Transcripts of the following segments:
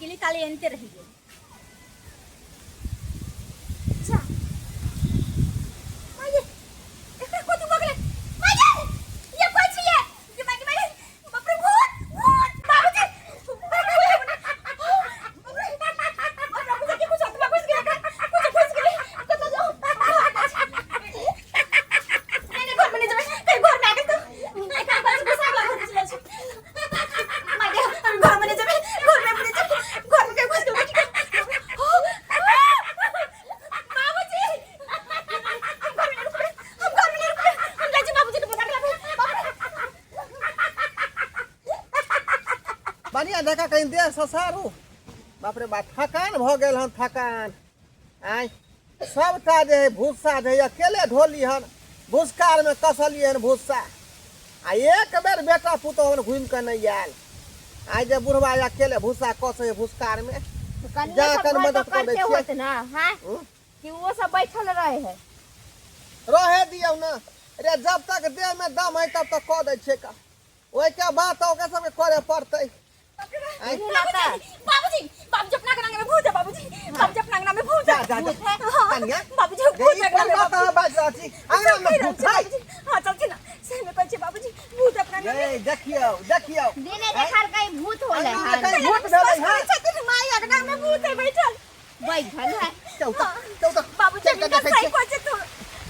गेली ताले एनते रहि गेल। जा माये, एकरा कथी भऽ गेलै? माये, ये कोइ छी ये? ये माये, माये, बाप रे, भूत भूत, बाबूजी, बाप रे, बाप रे, कुछ हाथमा घुसि गेलै, कुछ घुसि गेलै, कतऽ जाउ? नहीं नहीं, घरमे नहि जेबै, कहीं घरमे आ गेल तऽ एकरा बस घुसावला घर चलि जाइ छै। माय, हम घरमे नहि जेबै, घरमे नहि जेबै, घरमे कहीं घुसि गेलै। बाबूजी, हम घरमे नहि रुकबै, हम घरमे नहि रुकबै, हम जाइ छी बाबूजीके बोला के लाबै। बाप रे। बढ़िया जकाँ कहीं देह ससारू। बाप रे बाप, थकान भऽ गेल हन, थकान। आँय, सबटा जे है भुस्सा जे है अकेले ढोली हन, भुसकारमे कसलियै हन भुस्सा, आ एक बेर बेटा पुतोह हन घुमि कऽ नहि आयल। आइ जे बुढ़वा अकेले भुस्सा कसै है भुसकारमे, कनियो जा सब कन घर मदद पर कऽ दै करते छियै। होत ना? हाँ। हूँ? कि वो सब बैठल रहे है? रहे दियौ ने रे, जब तक देहमे दम है तब तक कऽ दै छियै का, ओहिके बाद तऽ ओकरा सबके करे पड़तै। आँय, बाबूजी, बाबूजी, बाबूजी, अपना अंगना में भूत है बाबूजी, बाबूजी, अपना अंगना में भूत जा है। जा जा। हाँ, कनिया, बाबूजी, गे, भूत ई है अंगना कोन में बात अहाँ बाबूजी। बाजि रहल छी? अंगना में सही भूत रहल है? छी बाबूजी। हाँ, चलथिन ना, सही में कहै छी बाबूजी, भूत अपना अंगना में। ये देखियौ, देखियौ। दिने देखार कहीं भूत होले अंगना में हन। कहीं भूत भेलै हन? छथिन माई, अंगना में भूत है बैठल। बैठल है। चल तऽ, चल तऽ, बाबूजी, चल कऽ हिनका देखै सही छियै। कहै छै तू।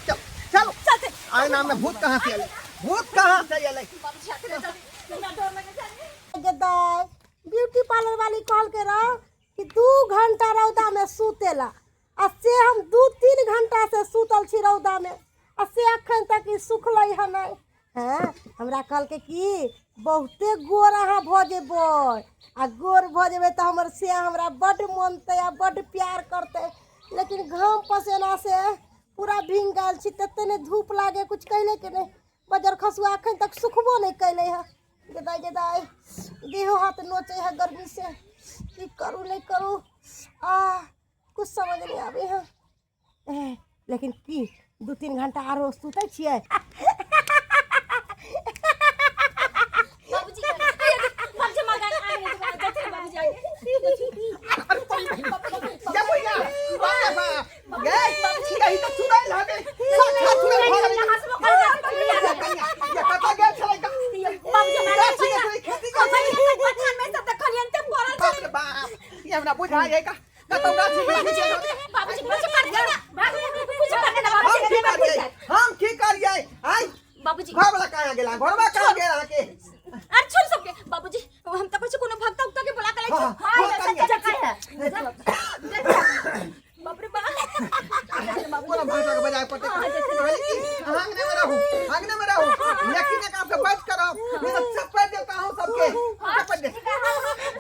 चल, चलू। चलते। अंगना में भूत कहाँ से एलै? भूत कहाँ से एलै? बाबूजी, हाथ में चलते, हमरा डर लगै छै। गे दाइ, ब्यूटी पार्लर वाली कहलकै रह कि 2 घंटा रौदामे सुतेला, आ से हम 2-3 घंटा से सुतल छी रौदामे, आ से अखन तक ई सुखलै हँ नहि। हँ, हमरा कहलकै कि बहुते गोर अहाँ भऽ जेबै, आ गोर भऽ जेबै तऽ हमर से हमरा बड्ड मानतै आ बड्ड प्यार करतै। लेकिन घाम पसेनासँ पूरा भींग गेल छी, तते ने धूप लागे, कुछ कहले नहि। बजर खसुआ अखन तक सुखबो नहि कैले हँ। गे दाइ, गे दाइ, देहो हाथ नोचै है गर्मी से। की करू, नहि करू, आ कुछ समझ नहीं आबै है। लेकिन की 2-3 घंटा आरो सुतै छियै। बाबूजी, बाबूजी, माँ गाना आगे जाते हैं बाबूजी, आगे। अरे पड़ी बहिन। ये बुढ़िया, बाप रे बाप। गे, यही तऽ चुड़ैल हके। साक्षात चुड़ैल भऽ गेलै। ये कनिया, ये कतऽ गेल छलै गा? गाछी गेल छलै, खेती गेल छलै। बाप रे बाप, ई हमरा बुझाइ है का कतौ गाछी वृक्षी गेल होतै। हम की करियै, हम की करियै? आइ बाबूजी, घरवला कहाँ गेला? घरवा कहाँ गेल अहाँके? अरे छोड़ सबके बाबूजी, हम तो कुछ कोनो भक्ता उक्ता के बुला के लाई। हाँ, हां, हाँ, कनिया। बाप रे बाप। कोना भाषा के बजाय पड़तै? कहली कि अहाँ अंगने में रहू, अंगने में रहू, लेकिन एक आपके बैठ कर रहो, नहीं तो चप्पल देता हूँ सबके, चप्पल दे।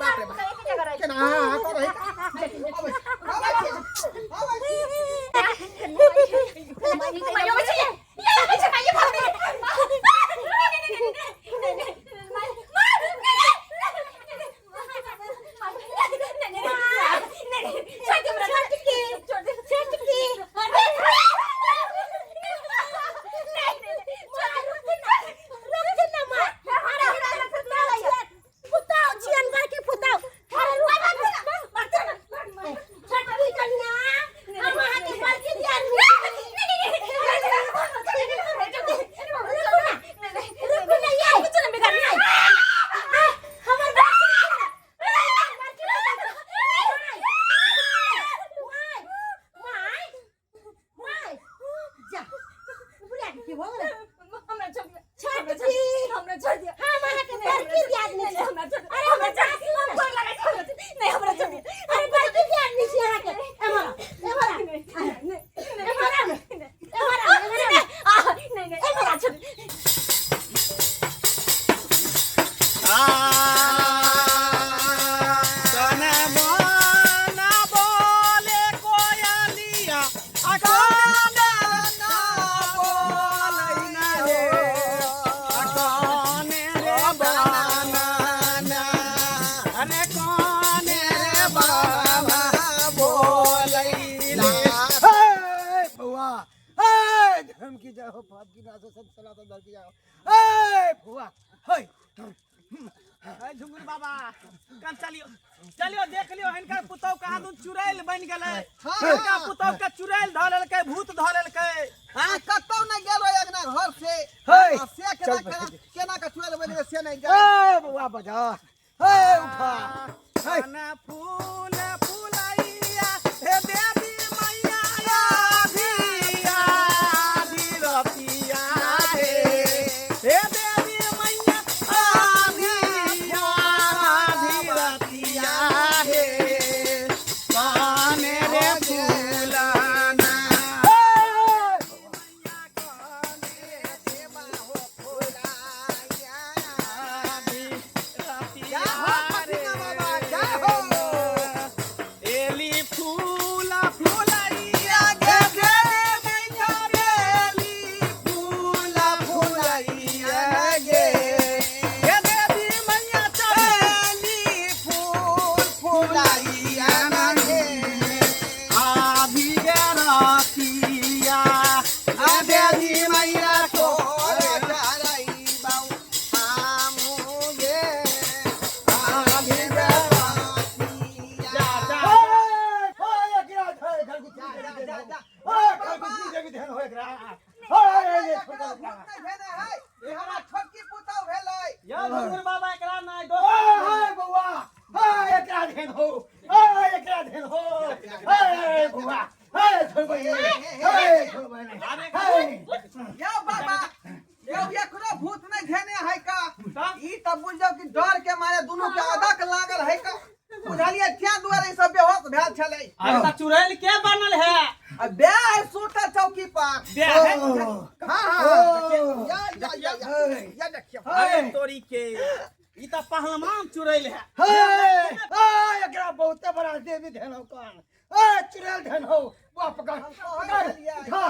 बाप रे बाप, केना हाँ हाँ कर रही? अबै अबै छी, अबै छी। माय अबै छै, ये अबै छै माय, भाग। नहीं नहीं नहीं नहीं नहीं, छोड़ दे हमरा, छोड़ दे, छोड़ दे। नहीं नहीं, रुकथिन ना माँ, पुताओ छियन, बड़की पुताओ। अरे रुक, छोटकी कन्या, हम अहाँके बड़की दियादनी। रुकू ना ये, हमर माय, माय, जा बुढ़िया के की भऽ गेलै? हमरा छोड़ दिया, छोटकी, हमरा छोड़ दिया। हम अहाँके बड़की दियादनी छी। हमरा छोड़, अरे हमरा छोड़, हम गोर लगै छी, हमरा छोड़। नहीं, हमरा छोड़ दिया। अरे बड़की दियादनी छी अहाँके। एम्हर आउ, एम्हर आउ, एम्हर आउ ने, एम्हर आउ, एम्हर आउ। नहीं नहीं, हमरा छोड़। तने मना बोले कोयलिया, आ कने ना बोलै ना रे, आ कने रे बाना ना, अरे कने रे बाबा बोलै ना। हे बउआ, हे धर्म की जय हो, पाप की नाश हो, संत सनातन धर्म की जय हो। हे फुआ, हे। ए झुंगुर बाबा कल चलियो चलियो देख लियो हिनकर पुतौ कहाँ दून चुड़ैल बनि गेलै। हिनका पुतौ के चुड़ैल धऽ लेलकै, भूत धऽ लेलकै। हाँ, कतौ नहि गेल ओहि अंगना घर से। हे, आ से केना चल। केना केना के चुड़ैल बनि गेल से नहि जान। ए बौआ बजा, हे उठा, हे। कन फूल फुलैया हे देवी मैया आधी आधी रतिया हे, हे देवी मैया आधी आधी रतिया हे, काने रे फूलना। जय हो पसीना बाबा, जय हो। एली फूल फुलैया गे मैया, बेली फूल फुलैया गे, हे देवी मैया चली फूल फुलाइया गे, आधी गे रतिया, आ देवी मैया तोरा चरई बाऊ हमू गे, आधी रतिया। जा जा। हे एकरा हे घरगुती देवी जा, देन जा। हो, हे घरगुती देवी देन हो एकरा। हे हे एकरा भूत नहि भेलै है, ई हमरा छोटकी पुतहु भेलै। यौ झुंगुर बाबा, एकरा नहि हे दोसर। हे बौआ, हे एकरा देन हो, हे एकरा देन हो। हे बौआ, हे छोड़बै नहि, हे छोड़बै नहि। हे यौ बाबा यौ, एकरो भूत नहि धेने है का? ई तऽ बुझ जाउ कि डर के मारे दुनू के अदक लागल है का, बुझलियै? तें दुआरे ई सब बेहोश भेल छलै। अरे तऽ चुड़ैल के बनल है? आ बे है सुतल चौकी पर। बे है? हाँ हाँ, या या या या या, देखियौ। अरे तोरी के, ई तऽ पहलवान चुड़ैल है। हे हे एकरा बहुते बड़ा देवी देन हो कान, ए चुड़ैल देन हो। बुआ पकड़ पकड़, उठा उठा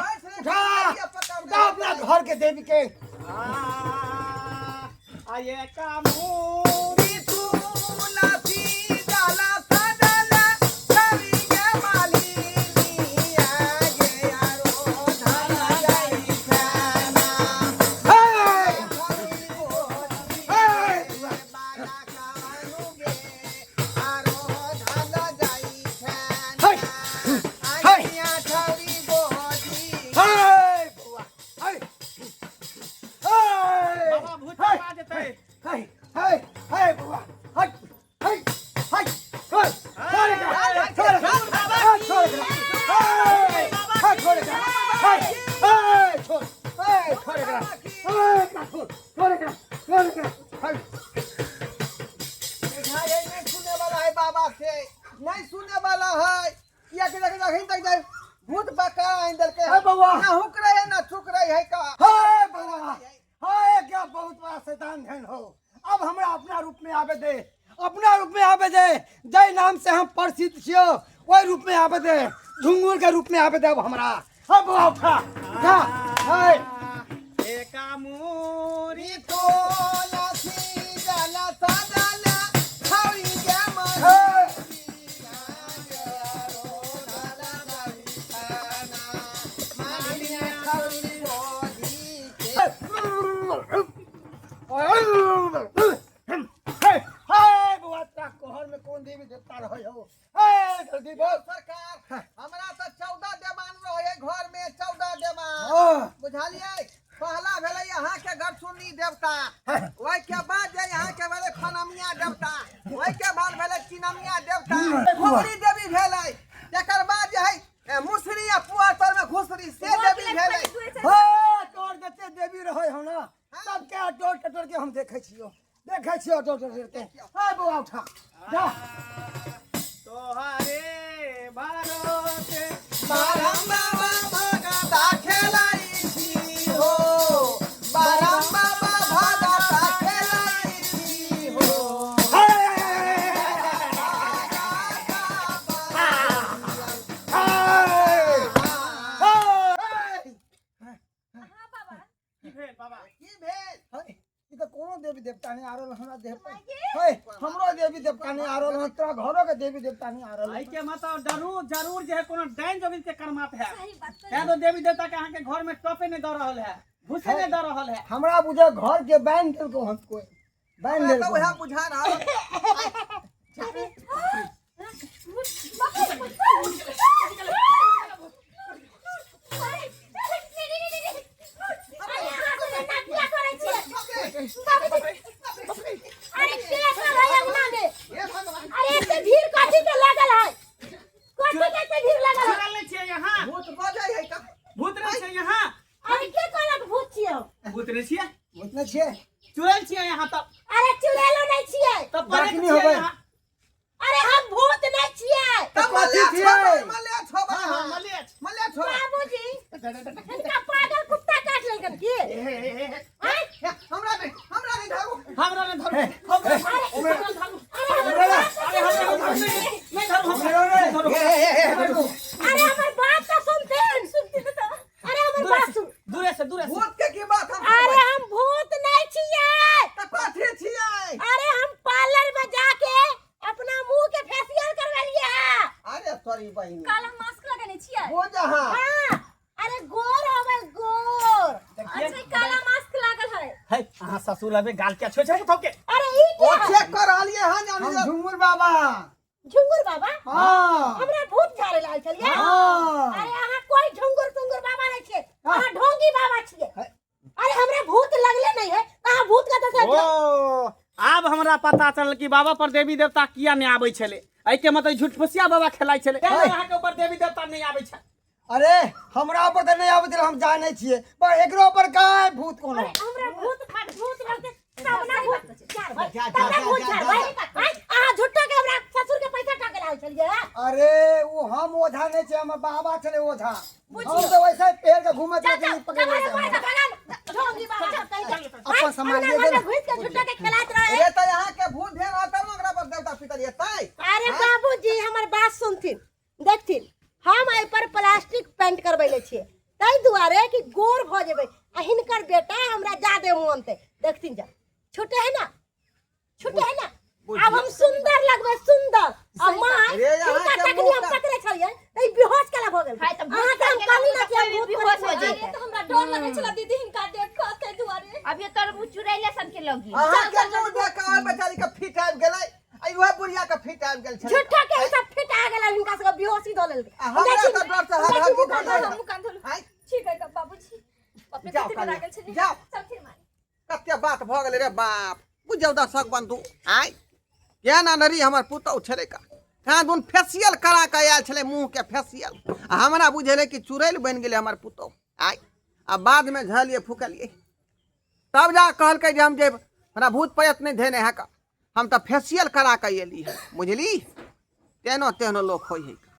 उठा अपना घर के देवी के। आ ये कामूरी तुलसी डाला सजल कवि के मालिनी आगे आरो धन जाई खाना। हे हे हे हे हे बौआ, हे हे बाबा, भूत चला जेतै। हे हे हे बौआ, हट हे हट, छोड़ छोड़ एकरा, छोड़ एकरा, हे छोड़ एकरा, हे हे छोड़ एकरा, हे हे छोड़, हे छोड़ एकरा, हे एकरा छोड़, छोड़ एकरा, छोड़ एकरा, हे। नहीं सुने वाला है बाबा से, नहीं सुने वाला है। किया के देख अखन तक जाए भूत बका आइन देलकै। हे बौआ। ना हुक रहे है ना चुक रहे है का। हे बौआ, हे क्या बहुत बड़ा शैतान धन हो। अब हमरा अपना रूप में आवे दे, अपना रूप में आवे दे। जय नाम से हम प्रसिद्ध छियो, वही रूप में आवे दे, झुंगुर के रूप में आवे दे अब हमरा। हे बौआ, उठा उठा, हे। एकामूरी तुलसी जल सजल छौरी के हे हे हे बौआ, तोरा कोहर में कौन देवी देवता रहे हो? हे जल्दी बोल। सरकार, हमरा तऽ 14 देवान रहे घर में, 14 देवान। बुझलियै? पहला भेलै अहाँके गरसुन्नी देवता, ओहिके बाद जे अहाँके भेलै फनमिया देवता, ओहिके बाद भेलै चिनमिया देवता, घुघरी देवी भेलै, तकर बाद जे है मुसरी आ पुआर तर में घुसरी से देवी भेलै। हे तोर जते देवी रहे हो ना, सबके अटोर टटोर के हम देखै छियो, देखै छियो अटोर टटोर के। हे बौआ, उठा जा। तोहरे भरोसे बारम बाबा भगता खेलाई छी हो, बारम बाबा भगता खेलाई छी हो। हे हे हाँ बाबा। की भेल बाबा? की भेल? हे, ई तऽ कोनो देवी देवता नहि आ रहल हमरा देह पर। हे, हमरो देवी देवता नहि आ रहल हन, तोरा घरो के देवी देवता नहि आ रहल एहि के मतलब जरूर जरूर जे है कोनो डाइन जोगिन के कर्मात है। सही बात। तें तो देवी देवता के अहाँ के घर में टपे नहीं दऽ रहल है, घुसे नहीं दऽ रहल है। हमरा बुझे घर के बान्हि देलको हन कोइ, बान्हि हमरा लेल तऽ उएह बुझा रहल अरे के सब है अंगना में हे भगवान अरे एते भीड़ कथी के लागल है कथी के एते भीड़ लागल है चुड़ैल नहीं छियै यहाँ भूत बजै है का भूत नहीं छै यहाँ अरे के कहलक भूत छियै भूत नहीं छियै भूत नहि छियै चुड़ैल छियै यहाँ तब अरे चुड़ैलो नहीं छियै तब परे डाकनी छियै होबै। यहाँ अरे हम भूत नहीं छियै तऽ कथी मले छियै? छोबै मले छोबै हाँ हाँ मले अछि। मले छोबै बाबूजी हिनका पागल कुत्ता काट लेलकन की आँय? हे, हमरा नहि हमरा नहि धरू हमरा नहि धरू हमरा नहि धरू अरे हमर बात अरे हमरा नहि धरू नहीं धरू हमरा नहीं धरू हे हे हे हे अरे हमर बात तो सुनथिन सुनथिन तो अरे हमर बात सुन दूरे से दूरे से भूत के की बात हम अरे हम भूत नहीं छियै तऽ कथी छियै अरे हम पार्लर में जाके अपना मुंह के फेशियल करवेलिए है अरे सॉरी बहिन काला मास्क लगेने छियै बोझ अहाँ हाँ अरे गोर होवे गोर अच्छा ई काला मास्क लागल है है अहाँ ससुर लगबे गाल के छोड़ छोड़ के अरे ई ओ के है चेक कर रहलियै हन हम जानी झुमुर बाबा झुंगुर बाबा हाँ हमरा भूत झाड़े लाल छलिए हाँ अरे अहाँ कोई झुंगुर तुंगुर बाबा नहीं छियै अहाँ ढोंगी बाबा छियै अरे हमरा भूत लगले नहीं है अहाँ भूत कतऽ से ओ आब हमरा पता चलल कि बाबा पर देवी देवता किया नहि आबै छलै एहिके मतलब झूठफुसिया बाबा खेलाइ छलै तें अहाँके ऊपर देवी देवता नहि आबै छै अरे हमरा ऊपर तऽ नहि आबैत रहै हम जानै छियै पर एकरो ऊपर काय भूत कोनो अरे हमरा भूत भूत लगते तब ना भूत जा, जा, तब ना जा, भूत जा, झाड़बै जा, आँय, अहाँ झूठो के हमरा ससुर के पैसा ठके लाल छलिए अरे ओ हम ओझा नहि छै हमर बाबा छलै ओझा हम तऽ वैसे ही पेड़ के घूमैत जा रहै जा छी, पकड़ि जा लै छै हमरा। ढोंगी बाबा सब कहि के अपन सामान ले घर ले में घुस के झूठो के खेलाइत रहे रे तऽ अहाँ के भूत भेल रहत तब ने ओकरा पर देवता पितर एतै अरे बाबूजी हमर बात सुनथिन देखथिन हम एहि पर प्लास्टिक पेंट करबैले छियै ताहि दुआरे कि गोर भऽ जेबै आ हिनकर बेटा हमरा जादे मानतै देखथिन जा छूटे है ना छूटे है ना आब हम सुंदर लगबै सुंदर आ माँ रे यहाँ हिनका के तखनी मुँह हम का- पकड़े छलियै तऽ ई बेहोश केला भऽ गेल हाय, तऽ भूत अहाँ के हम केला कहली ना तऽ कि हम कोइ भूत बेहोश हो हो जेतै। अरे तऽ हमरा डर लगै छला दीदी हिनका देख कऽ ताहि दुआरे अभी तोर मुँह चुड़ैले सन के लगी अहाँ के मुँह देख कऽ और बेचारी के फिट आबि गेलै आ इहो बुढ़िया के फिट आबि गेल छलै झूठा के ई सब फिट आ गेल हिनका सबके बेहोशी धऽ लेलकै आ हमरा तऽ डर से हर हर गीत हम मुँह कान धोलू आँय ठीक है तब बाबूजी अपने जाओ कते कनिया, डरा गेल छलियै जाओ। चलथिन माय कते बात भऽ गेलै रे बाप बुझौ दर्शक बंधु आँय केना नरी हमर पुतहु छलै का कहाँ दुन फेसियल करा कऽ आयल छलै मुँहके फेसियल आ हमरा बुझेलै कि चुड़ैल बनि गेलै हमर पुतहु आँय आ बादमे झलियै फुकलियै तब जा कहलकै जे हम जे हमरा भूत प्रेत नहि धेने है का हम तऽ फेसियल करा कऽ एली हँ बुझली तेनो तेनो लोक होइ है का।